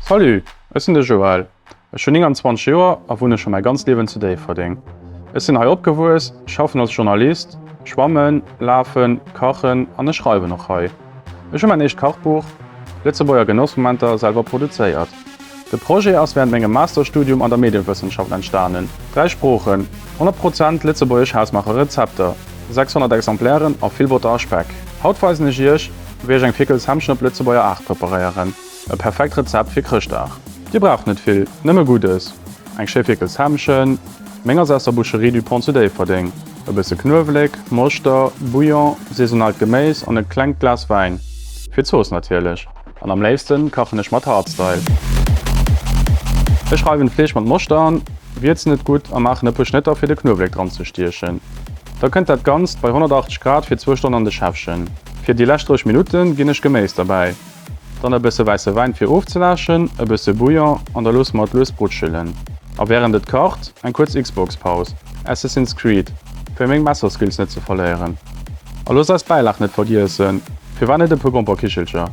Salut, ech sinn de Joël. Ech hunn 29 Joer a wunne scho mäi ganzt Liewen zu Déifferdeng. Ech sinn hei opgewuess, schaffen als Journalist, schwammen, lafen, kachen an ech schreiwen och hei. Ech hu mäin éischt Kachbuch, Lëtzebuerger Genossmomenter, selwer produzéiert. De Projet ass wärend mengem Masterstudium an der Medienwëssenschaft entstanen. 3 Sproochen, 100 Prozent lëtzebuergesch hausmaacher Rezepter, 600 Exemplairen a vill Botter a Speck. Haut weisen ech iech, wéi ech eng Fierkelshämmchen op Lëtzebuerger Aart preparéieren. E perfekt Rezept fir Chrëschtdag. Dir braucht net vill, nëmme Guddes, eng schéi Fierkelshämmchen, meng ass aus der Boucherie du Pont zu Déifferdeng, e bësse Knuewelek, Moschter, Bouillon, saisonaalt Geméis an e klengt Glas Wäin, fir d'Zooss natierlech. An am léifsten kachen ech mat Hardstyle. Ech reiwen d'Fleesch mat Moschter an, wierzen et gutt a maachen e puer Schnëtter fir de Knuewelek dran ze stiechen. Da kënnt dat Ganzt bei 180 Grad fir zwou Stonnen an de Schäffchen. Fir déi lescht 30 Minutten ginn ech Geméis derbäi, dann e bësse wäisse Wäin fir ofzeläschen, e bësse Bouillon an da loosse mer et lues brutschelen. A wärend et kacht, eng kuerz Xbox Paus, Assassin's Creed, fir meng Messerskills net ze verléieren. A loosst eis Bäilag net vergiessen, firwat net e puer Gromperkichelcher?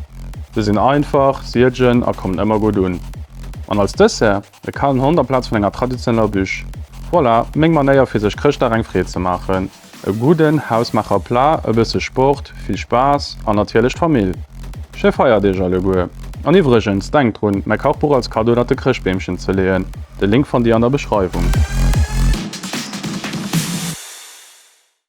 Se sinn einfach, siedgen a kommen ëmmer gutt un. An als Dessert? E kalen Hond amplaz vun enger traditioneller Bûche. Voilà, meng Manéier fir sech Chrëschtdag eng Freed ze maachen. E gudden hausmaacher Plat, e bësse Sport, vill Spaass an natierlech d'Famill. Schéi Feierdeeg alleguer! An iwwregens, denkt drun, mäi Kachbuch als Kaddo ënnert de Chrëschtbeemchen ze leeën. De Link fannt dir an der Beschreiwung.